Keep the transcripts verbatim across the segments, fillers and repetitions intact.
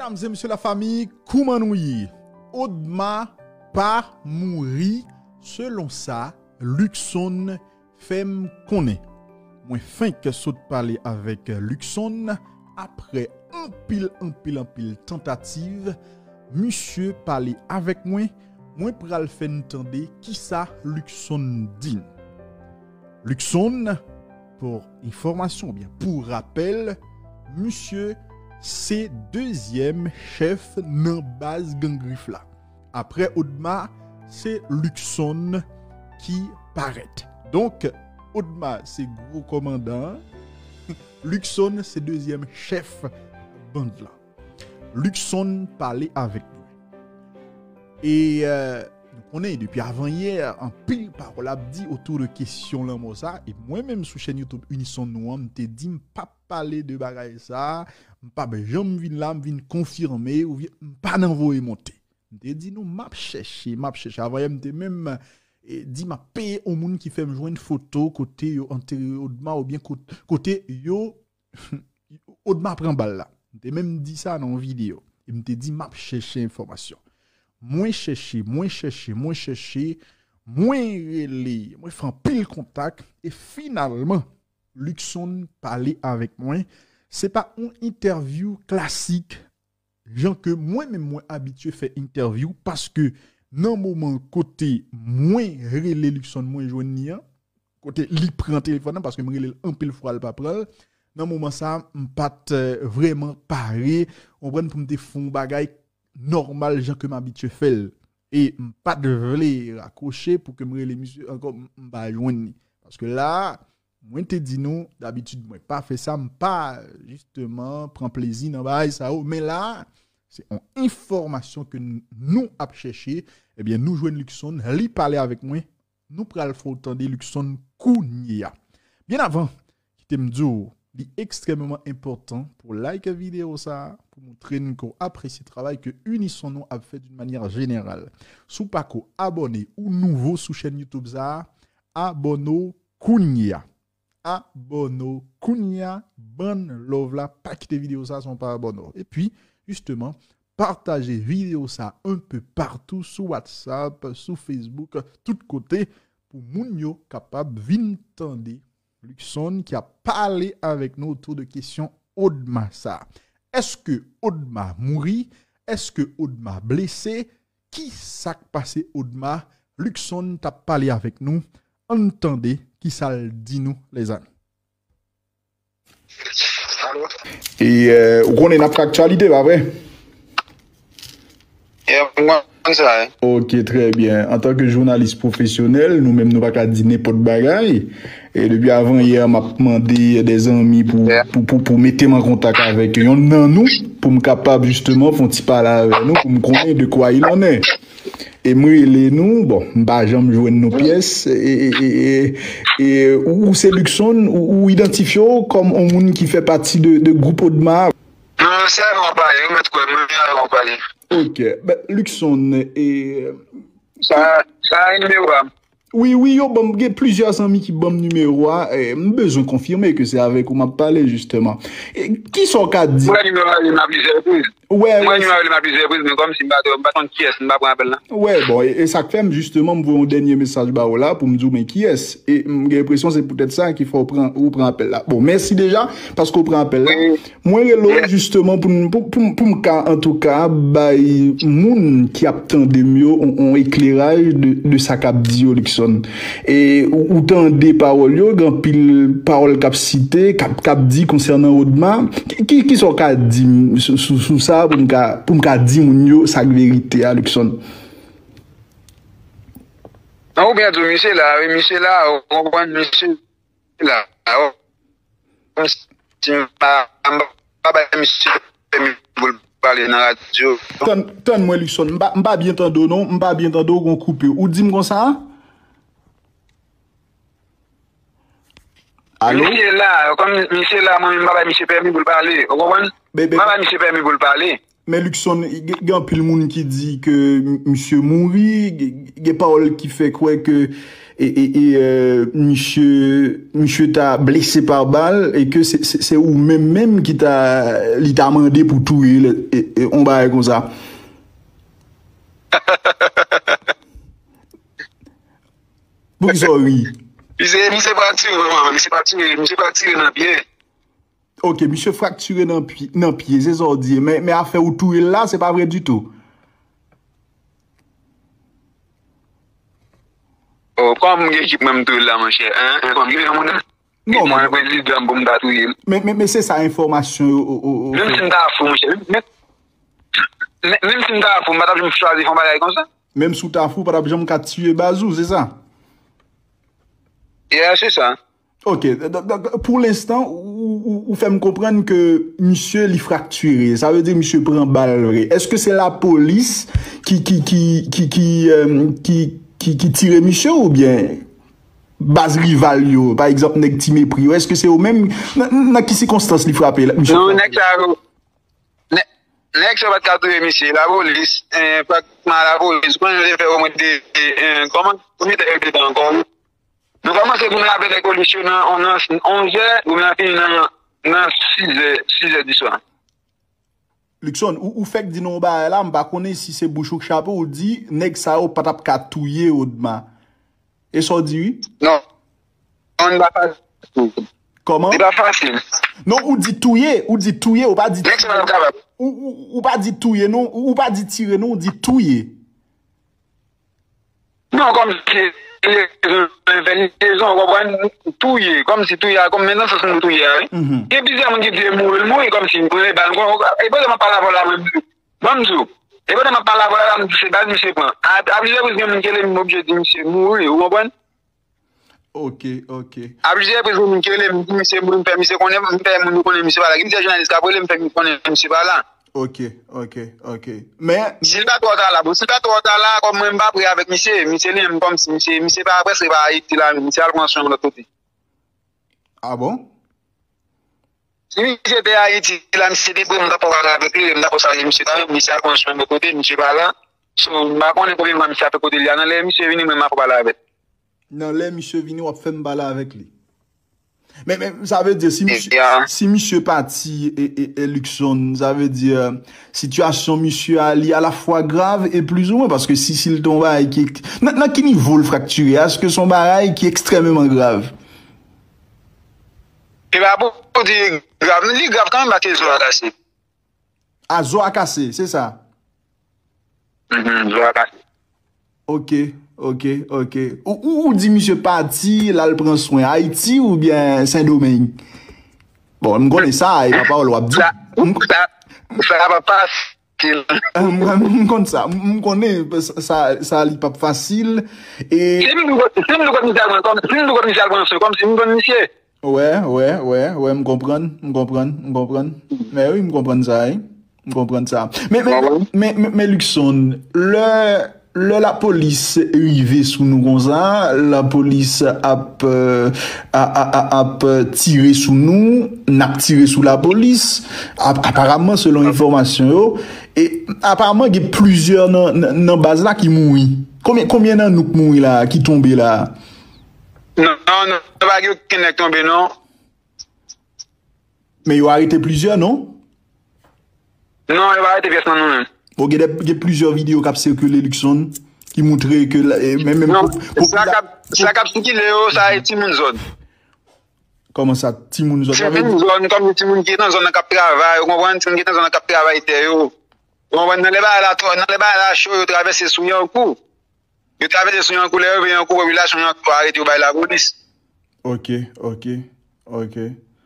Medam e mesye lafanmi, kouman nou ye? Odma pa mouri, selon sa Luckson fè m konnen. Mwen fenk sot pale avèk Luckson, aprè anpil, anpil, anpil tantativ, misye pale avèk mwen, mwen pral fè n tande kisa Luckson di n. Luckson, pou enfòmasyon oubyen pou rapèl, misye se dezyèm chèf nan baz Gang Grif la. Aprè Odma, se Luckson ki parèt. Donk, Odma se gwo kòmandan an, Luckson se dezyèm chèf band lan. Luckson pale avèk mwen. E, euh, nou konnen, depi avan yè, anpil pawòl ap di otou de kesyon lanmò sa. E mwen menm sou chèn YouTube Unison nou an, m te di m p ap pale de bagay sa. M p ap janm vin la, m vin konfime, oubyen m pa nan voye monte. M te di nou, m ap chèche, m ap chèche. Avan yè, m te menm, e, di m ap peye yon moun ki fè m jwenn foto kote yo antere Odma, oubyen kot-, kote yo Odma pran bal la. M te menm di sa nan yon videyo. E m te di, m ap chèche enfòmasyon. Mwen chèche, mwen chèche, mwen chèche, mwen rele, mwen fè anpil kontak, e finalman, Luckson pale avèk mwen. Se pa yon entèvyou klasik, jan ke mwen menm mwen abitye fè entèvyou, paske nan moman kote mwen rele Luckson, mwen jwenn li an, kote li pran telefòn nan, paske m rele l anpil fwa, l pa pran l. Nan moman sa, m pa t, eh, vrèman pare, w konprann, pou m te fè yon bagay nòmal jan ke m abitye fè l. E m pa t vle rakwoche pou ke m rele misye ankò, m, m pa jwenn li. Paske la, mwen te di nou, dabitid mwen pa fè sa, m pa, jisteman, pran plezi nan bagay sa yo. Men la, se yon enfòmasyon ke n-, nou ap chèche. Ebyen, nou jwenn Luckson, li pale avèk mwen. Nou pral fè w tande Luckson kounye a. Byen avan, kite m di w, li ekstrèmeman enpòtan pou w like videyo sa a, pou moutre n ke w apresye travay ke Unison nou ap fè d'une manière générale. Si w pa ko abòne, ou nouvo sou chèn YouTube sa a, abòne w kounye a. Abòne w kounye a, ban n love la, pa kite videyo sa san w pa abòne w. Epi, jisteman, pataje videyo sa un peu partout sou WhatsApp, sou Facebook, tout kote, pou moun yo kapab vin tande Luckson ki ap pale avèk nou otou de kesyon Odma sa. Èske Odma mouri? Èske Odma blese? Ki sa k pase Odma? Luckson t ap pale avèk nou. Ann tande ki sa l di nou, lèzanmi. Alo? E, euh, ou konnen n ap fè aktyalite, pa vre? Yeah, m konn sa, wi. Ok, trè byen. Antanke jounalis pwofesyonèl, nou menm nou pa ka di nenpòt bagay. E depi avan yè, m ap mande de zanmi pou, yeah, pou, pou, pou mete m an kontak avèk yonn nan nou, pou m kapab jisteman fè yon ti pale avè nou, pou m konnen de quoi il en est. E m rele nou, bon, m pa janm jwenn nou pyès. E, e, e, e, e ou, ou se Luckson, ou, ou idantifye w kòm yon moun ki fè pati de, de gwoup Odma a? Non, sèlman pale, ou mèt kwè, mwen menm avè w pale. Ok. Ben, Luckson, e, sa, sa a nimewo a m. Wi, wi, yo ban m, gen plizyè zanmi ki ban m nimewo a. E, m bezwen konfime ke se avèk ou m ap pale, jisteman. E, kisa w ka di? Mwen nimewo a li nan plizyè repriz. Wè, wè, mwen nimewo a li nan plizyè repriz, men kòmsi m pa, m pa konn kiyès, m pa pran apèl la. Wè, bon, e, e sa k fè m, jisteman, m voye yon dènye mesaj ba w la pou m di w men kiyès. E m gen enpresyon se poutèt sa ki fè w pran, ou pran apèl la. Bon, mèsi deja, paske w pran apèl la. Wi. Mwen rele w, yeah, jisteman pou n, pou, pou, pou m ka, antouka, bay moun ki ap tande m yo on, on ekleraj de, de sa k ap di yo, Luckson. E ou, ou tande pawòl yo, gen anpil pawòl k ap site, k ap, k ap di konsènan Odma. Ki, ki, kisa w ka di m sou, sou, sou sa pou m ka, pou m ka di moun yo sa k verite a, Luckson? Non, ou byen di w, misye la, wi, misye la, ou konprann, misye la, ou, si m pa, m pa bay misye pèmi pou l pale nan radyo. Tann, tann mwen, Luckson, m pa, m pa byen tande w, non, m pa byen tande w, gon koupe. Ou di m konsa? Alo? Misye la, kòm misye la, mwen menm m pa bay misye pèmi pou l pale, ou konprann? M pa bay misye pèmi pou l pale. Men Luckson, gen, gen anpil moun ki di ke m-, misye mouri, gen, gen pawòl ki fè kwè ke e, e, e, euh, misye, misye ta blese pa bal e ke se, se, se ou menm menm ki ta, li ta mande pou touye l, e, e, yon bagay konsa. Poukisa w ri? Misye, misye pa tire, mwen, misye pa tire, misye pa tire nan pye. Ok, misye fraktire nan pye, nan pye, se sa w di. Men, men afè ou touye l la, se pa vre ditou. Oh, kòm m gen ekip mwen m touye l la, monchè. Hein? Hein, kòm m gen moun. Non, mwen prezidan pou m ta touye l. Men, men, men se sa enfòmasyon yo. O, o, o, Menm si m ta fou, monchè. Menm, menm, menm si m ta fou, m pa t ap janm chwazi fè yon bagay konsa. Menm si w ta fou, w pa t ap janm ka tiye baz ou, se sa? Yeah, se sa. Ok, donk, donk, pou lenstan, ou, ou, ou fè m konprann ke misye li fraktire. Sa vle di misye pran bal vre. Èske se lapolis ki, ki, ki, ki, ki, euh, ki, ki, ki tire misye oubyen baz rival yo, pa egzanp, nèg Ti Mepri yo? Èske se yo menm? Nan, nan ki sikonstans li frape la, misye Non, frape? Nèg sa yo, nè- nèg sa yo pa t ka touye misye. Lapolis, eh, praktikman lapolis. Mwen, yo te fè omwen de, eh, kòman? Konbyen tan yo te tan ankò? Nou kòmanse goumen avè nèg polis yo nan, nan onzè, goumen an fini nan, nan sizè, sizè di swa. Luckson, ou, ou fèk di nan yon bagay la, m pa konnen si se bouch ou k chape, ou di nèg sa yo pa t ap ka touye Odma. E sa w di, wi? Non. Non, li pa fasil. Kòman? Li pa fasil. Non, ou di touye, ou di touye, ou pa di Nèg sa yo kapab. Ou, ou, ou pa di touye, non, ou, ou pa di tire, non, ou di touye. Non, kòm si lezon, lezon, ou konprann, touye, kòm si touye a, kòm men nan sans nou touye a, wi. Mhm. Gen plizyè moun ki di mouri, l mouri kòm si m pran bal, e pandan m ap pale avè w la, mwen, ban m di w, e pandan m ap pale avè w la, m di se bal misye pran. A, a plizyè repriz, gen moun ki rele m, m oblije di misye mouri, ou konprann? Ok, ok. A plizyè repriz, gen moun ki rele m, m di misye mouri, m fè misye konnen, m fè moun yo konnen misye pa la. Gen plizyè jounalis k ap rele m, fè m konnen misye pa la. Ok, ok, ok. Men, Si l pa twò ta la, bon, si l pa twò ta la, kòm mwen m pa prè avèk misye, misye li menm kòm si misye, misye pa prèske pa Ayiti la, misye al pran swen lòt kote. Ah bon? Si misye te Ayiti la, misye te prè, m ta pral pale avèk li, m ta pral salye misye kanmenm, misye al pran swen lòt kote, misye pa la. So, m pa konnen konbyen mwa misye ap fè kote li a, nan lè misye vini, mwen m ap pale avè l. Nan lè misye vini, w ap fè m pale avèk li. Men, men sa vle di, si misye, Yeah. si misye pati, e, e, e Luckson, sa vle di, sitiyasyon misye a, li alafwa grav e plizoumwen, paske si, si l te yon bagay ki, nan, nan ki nivo l fraktire, èske se yon bagay ki ekstrèmeman grav? E pa pou di grav, li grav kanmenm paske zo a kase. A, zo a kase, se sa? Mhm, zo a kase. Ok, ok, ok. Ou, ou, ou di misye pati, l al pran swen Ayiti oubyen Sendomeng? Bon, m konnen sa, e pa pawòl w ap di. Sa, sa, sa pa fasil. M, m, m konn sa, m, m konnen sa, sa, sa li p ap fasil. E Si m di kot, si m di kot misye al pran, kòm, si m di kot misye al pran swen, kòm si m konn misye. Wè, wè, wè, wè, m konprann, m konprann, m konprann. Men wi, m konprann sa, wi. M konprann sa. Men, men, Wè, wè. men, men, men Luckson, lè, lè lapolis rive sou nou konsa, lapolis ap, euh, a, a, a, ap tire sou nou, n ap tire sou lapolis, ap, aparamman, selon enfòmasyon yo, e aparamman, gen plizyè nan, nan, nan baz la ki mouri. Konbyen, konbyen nan nou k mouri la, ki tonbe la? Non, non, non, pa gen okenn nèg tonbe, non. Men yo arete plizyè, non? Non, yo pa arete pyès nan nou menm. Bon, gen de, gen plizyè videyo k ap sikile, Luckson, ki montre ke la, e, men, menm Non, pop- sa k ap, sa k ap sikile yo, sa e timoun zòn. Kòman sa, timoun zòn? Sa vle Timoun zòn, kòm timoun ki nan zòn nan k ap travay, ou konprann? Timoun ki nan zòn nan k ap travay tè yo. Ou konprann? Nan lè bagay la twò, nan lè bagay la cho, yo travèse sou Yankou. Yo travèse sou Yankou, lè yo rive Yankou, popilasyon Yankou arete yo bay lapolis. Ok, ok, ok.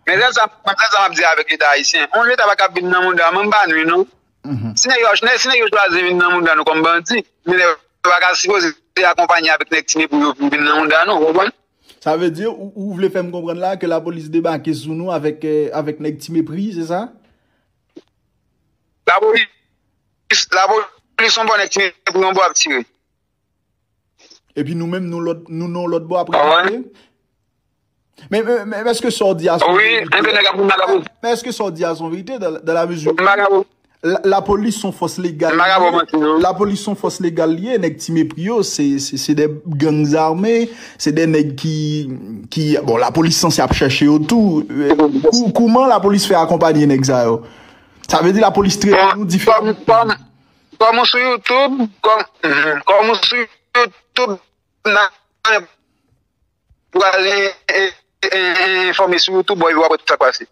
Men sèl sa, men sèl sa m ap di avèk Leta ayisyen. Yon Leta pa ka vin nan mouda, mwen m pa nou, non. Mhm. Si nèg yo, si nèg yo chwazi vin nan mouda nou kòm bandi, men nèg yo pa ka sipoze akonpanye avèk nèg Ti Mepri pou yo vin nan mouda nou, ou konprann? Sa vle di, ou, ou vle fè m konprann la ke lapolis debake sou nou avèk, euh, avèk nèg Ti Mepri, se sa? Lapolis, lapolis yon bò nèg Ti Mepri yon bò ap tire. Epi nou menm, nou lòt, nou nan lòt bò ap Ah ouais? Repete? Men, men, men, men èske sa w di a se yon Wi, verite? enben nèg ap vin nan lapolis. Men èske sa w di a se yon verite dans, dans la mesure M pa ka pou- La, lapolis se yon fòs legal li ye. Lapolis se yon fòs legal li ye, nèg Ti Mepri yo, se, se, se de gang zame, se de nèg ki, ki, bon, lapolis sanse ap chèche yo tou. Kou-, kouman lapolis fè akonpanye nèg sa yo? Sa vle di lapolis trete nou diferan. Kòm, kòm, kòm ou sou YouTube, kòm, kòm ou sou YouTube, nan, pou al en-, en-, en-, enfòme sou YouTube, bon, epi w ap wè tout sa k pase.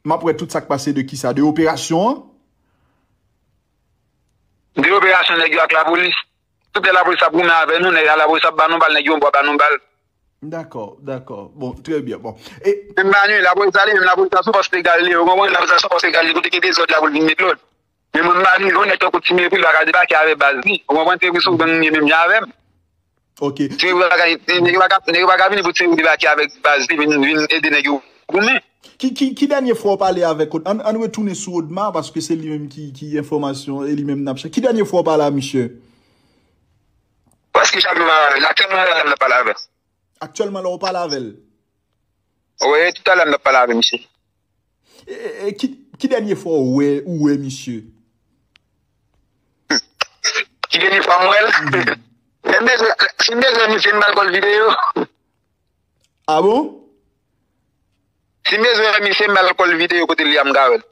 M ap wè tout sa k pase de kisa? De operasyon an? De operasyon nèg yo ak lapolis. Tout lè lapolis ap goumen avè nou, nèg lapolis ap ba nou bal, nèg yo anba ba nou bal. Dakò, dakò. Bon, trè byen. Bon. E menm pa nwi, lapolis ale, menm lapolis la sou fòs legal li, ou konprann? Lapolis la sou fòs legal li, kote gen dezòd la pou l vin met lòd. Men mwen m pa nwi, yon nèg tankou Ti Mepri, li pa ka debake avè baz li. Ou konprann? Ti Mepri se yon gang li ye menm jan avè m. Ok. Ti Mepri pa ka, nèg yo pa ka, nèg yo pa ka vini pou Ti Mepri debake avèk baz li, vin, vin ede nèg yo goumen. Ki, ki, ki dènye fwa w pale avèk Od-, ann, ann retounen sou Odma, paske se li menm ki, ki enfòmasyon, e li menm n ap chèche. Ki dènye fwa w pale a misye? Paske chak jou, aktyèlman la, m ap pale avè l. Aktyèlman la, w pale avè l? Wi, toutalè m t ap pale avè misye. E, e, e, ki, ki dènye fwa w wè, ou wè misye? Ki dènye fwa m wè l? Mhm. Lè m bezwen, si m bezwen misye, m ba l kòl videyo. Ah bon? Si m bezwen misye, m ba l kòl videyo kote l ye a, m ka wè l.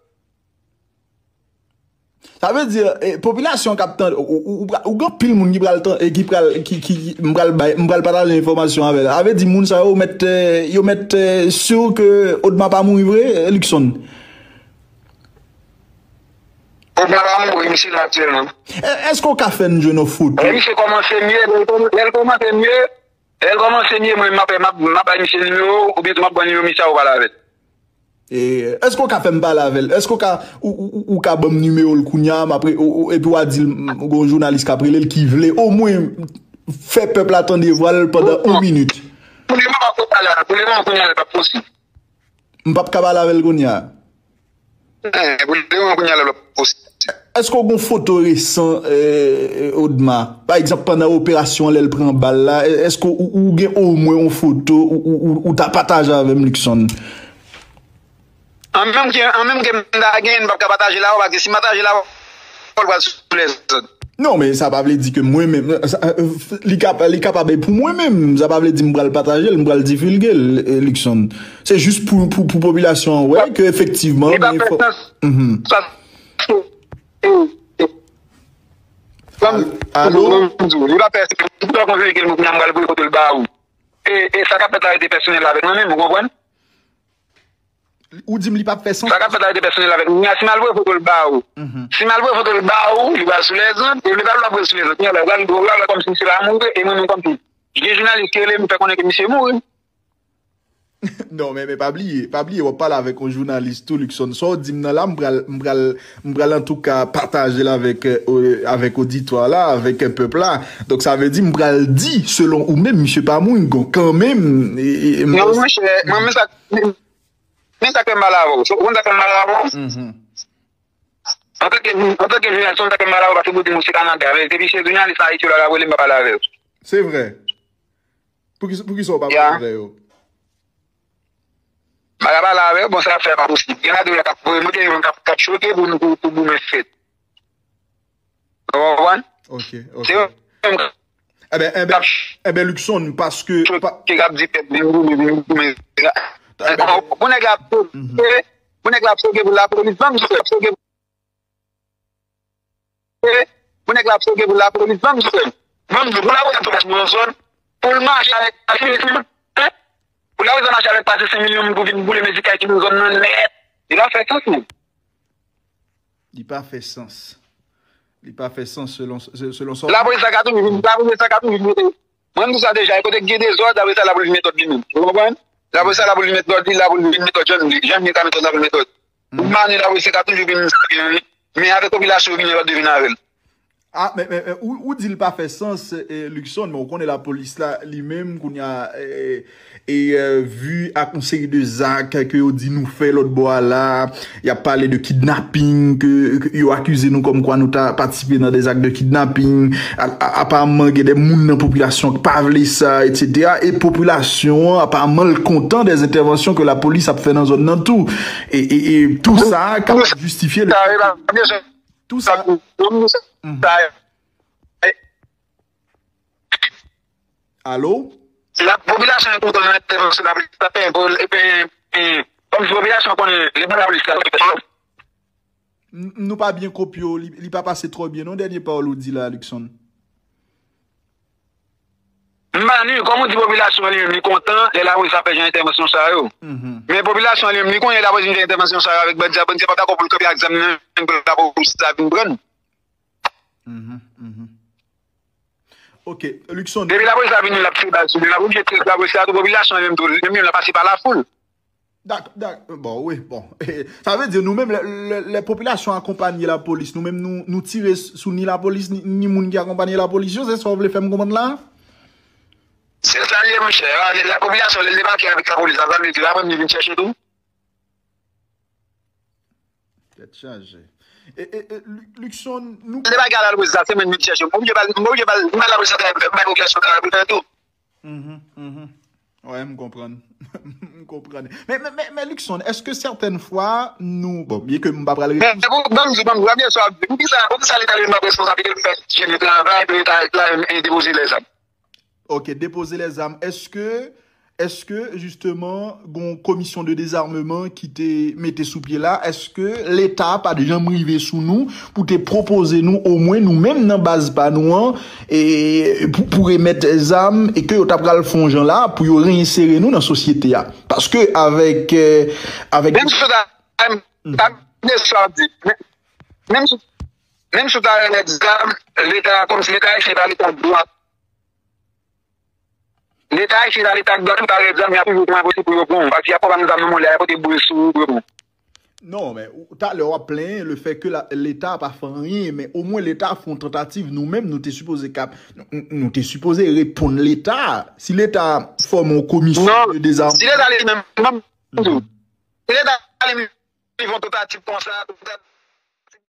Sa vle di, e, popilasyon k ap tande, ou, ou, ou, ou gen anpil moun ki pral tan-, e, ki pral, ki, ki, ki, m pral bay, m pral pataje enfòmasyon avè l. Sa vle di moun sa yo mèt, e, yo mèt, e, si ke Odma pa mouri vre, e, Luckson? Odma pa mouri, misye la aktyèlman. E, èske w ka fè n jwenn yon foto? E, misye kòmanse mye, lè l kòm-, lè l kòmanse mye, lè l kòmanse mye, mwen, m ap, m ap, m ap bay misye nimewo, oubyen tou m ap ban nimewo misye a ou pale avè l. E, èske w ka fè m pale avè l? Èske w ka, ou, ou, ou, ou ka ban m nimewo l kounye a, m ap re-, ou, ou, epi w a di l, m, gon jounalis k ap rele l ki vle omwen fè pèp la tande vwa l pandan yon minit. Pou lemoman m ap pale avè l, pou lemoman kounye a l p ap posib. M p ap ka pale avè l kounye a? Eh, pou lemoman kounye a l p ap posib. Èske w gon foto resan, eh, Odma? Pa egzanp, pandan operasyon an, lè l pran bal la, èske ou, ou gen omwen yon foto ou, ou, ou, ou ta pataje avè m, Luckson? An menm ke, an menm ke m ta gen, m p ap ka pataje l avè w, paske si m pataje l avè w, l pral sou lèzòd. Non, men sa pa vle di ke mwen menm, sa, eh, li kap-, li kapab e pou mwen menm. Sa pa vle di m pral pataje l, m pral divulge l, eh, Luckson. Se jis pou, pou, pou popilasyon an wè ke efektivman, li pa fè sans. Mhm. Sa, eh, eh, Alo? Li pa fè sans. Tout lè w konfime ke l mwen, m pral voye foto l ba ou. E, e sa k ap fèt la rete pèsonèl avèk mwen menm, ou konprann? Ou di m li p ap fè sans? Sa k ap fèt la rete pèsonèl avèk mwen. Si m al voye foto l ba ou, mhm, si m al voye foto l ba ou, li pral sou lèzòd, e li pral voye l sou lèzòd. Kounye a la, ou pral, ou pral wè kòmsi misye pa mouri, e mwen menm kòmsi gen jounalis ki rele m, fè konnen ke misye mouri. Non, men, men pa bliye, pa bliye, w ap pale avèk yon jounalis tou, Luckson. Sa w di m nan la, m pral, m pral, m pral antouka pataje l avèk, eh, avèk oditwa la, avèk, eh, pèp la. Donk, sa vle di, m pral di, selon ou menm, misye pa mouri, kanmenm, e, e, m Non, monchè, mwen, men sa, men sa k fè m pale avè w. Ou konn sa k fè m pale avè w? Mhm. Antanke, antanke jounalis, ou konn sa k fè m pale avè w, paske pou di m ou se Kanada. Men depi se jounalis Ayiti yo la k ap rele m, m pa pale avè yo. Se vre. Poukisa, poukisa w pa pale avè yo? M pa ka pale avè yo, bon, sa y ap fè a pa posib. Gen ladan yo k ap voye, mwen gen yon k ap, k ap choke pou nou, pou, pou goumen fèt. Ou konprann? Ok, ok. Se yo menm k ap Eben, eben, eben, Luckson, paske choke, k ap di pèp vin goumen, vin goumen. Pou nèg la ap choke, pou nèg la ap choke pou lapolis, ban m di w, ap choke Pou nèg la ap choke pou lapolis, ban m di w, ban m di w, pou lapolis ap pase nan yon zòn, pou l mache avèk, pou lapolis ap mache avèk pase senk milyon moun pou vin boule medikay ki nan zòn nan nèt. Li pa fè sans, menm. Li pa fè sans. Li pa fè sans selon, se-, selon sa w di. Lapolis la ka toujou vin, lapolis la ka toujou vin mete. Mwen, m di sa deja, e kote k gen dezòd, apre sa, lapolis vin met lòd li menm. Ou konprann? Apre sa, lapolis vin met lòd li, lapolis vin met lòd, jan, jan li ka met lòd, lapolis met lòd. Pou mani, lapolis la ka toujou vin, men avèk popilasyon, vin lòd vin avè l. Ah, men, men, men, ou, ou di l pa fè sans, eh, Luckson, men ou konnen lapolis la, li menm, kounye a, eh, e, eh, vi ak yon seri de zak ke yo di nou fè lòt bò a la, y ap pale de kidnaping, ke, ke yo akize nou kòmkwa nou ta patisipe nan de zak de kidnaping, a, a, aparamman gen de moun nan popilasyon ki pa vle sa, et cetera. E popilasyon an, aparamman, l kontan de entèvansyon ke lapolis ap fè nan zòn nan tou. E, e, e tou sa ka jistifye le fè ke Tou sa. Alo? La popilasyon an kontan nan entèvansyon lapolis la, pen, pen, pen, kòm si popilasyon konnen li pa lapolis la. N- Nou pa byen kopye w, li, li pa pase twò byen non, dènye pawòl ou di la, Luckson. M pa ni, kòm ou di popilasyon an li menm li kontan lè lapolis ap fè jan entèvansyon sa yo. Men popilasyon an li menm li konnen lapolis vin fè entèvansyon sa yo avèk bandi a, bandi a pa dakò pou l kanpe ak zam nan pou lapolis la vin pran l. Ok, Luckson. Depi lapolis la vini l ap tire bal sou li, l ap oblije tire lapolis la tou, popilasyon an li menm tou, li menm l ap pase pa lafoul. Dak, dak, bon, wi, bon. Sa vle di nou menm, lè, lè, lè popilasyon akonpanye lapolis, nou menm nou, nou tire sou ni lapolis, ni, ni moun ki akonpanye lapolis yo, se sa w vle fè m konprann la? Se sa l ye, monchè. A, lè, lè popilasyon, lè l debake avèk lapolis, sa vle di, apre m vin chèche tou. Tèt chaje. E, e, e, Lu- Luckson, nou Lè bagay la, lapolis la, se menm vin chèche m. M oblije bal, m oblije bal, m bal lapolis la, bay popilasyon travay pou l fè tou. Mhm, mhm. Wè, m konprann. M konprann. Men, men, men, men Luckson, èske sètèn fwa nou, bon, byen ke m pa pral Men, reponn pou, ban m di, ban m di, wè, byen sa w ap di. Poukisa, poukisa Leta li menm ap responsab pou l fè jene travay, pou Leta la, e, depoze lèzam? Ok, depoze lèzam. Èske, èske, jisteman, gon komisyon de dezarmeman ki te mete sou pye la? Èske Leta pa t janm rive sou nou pou te pwopoze nou, omwen nou menm nan baz pa nou an, e, pou, pou remèt zam, e ke yo ta pral fè yon jan la pou yo reyensere nou nan sosyete a? Paske avèk, eh, avèk Menm si w ta, ta, ta, menm si w ta remèt zam, Leta, kòmsi Leta ayisyen pa Leta dwat. Leta ayisyen pa Leta dwat, ou ta remèt zam, y a toujou pran posib pou yo pran w. Paske y a pran zam nan men w, y a pote boure sou ou pou yo pran w. Non, men ou- talè w ap plenyen le fè ke la- Leta pa fè anyen, men omwen Leta fè yon tantativ, nou menm nou te sipoze kap, nou, nou- nou te sipoze reponn Leta. Si Leta fòme yon komisyon Non, de dezam- si Leta li menm, non, si Leta li menm, li fè yon tantativ konsa,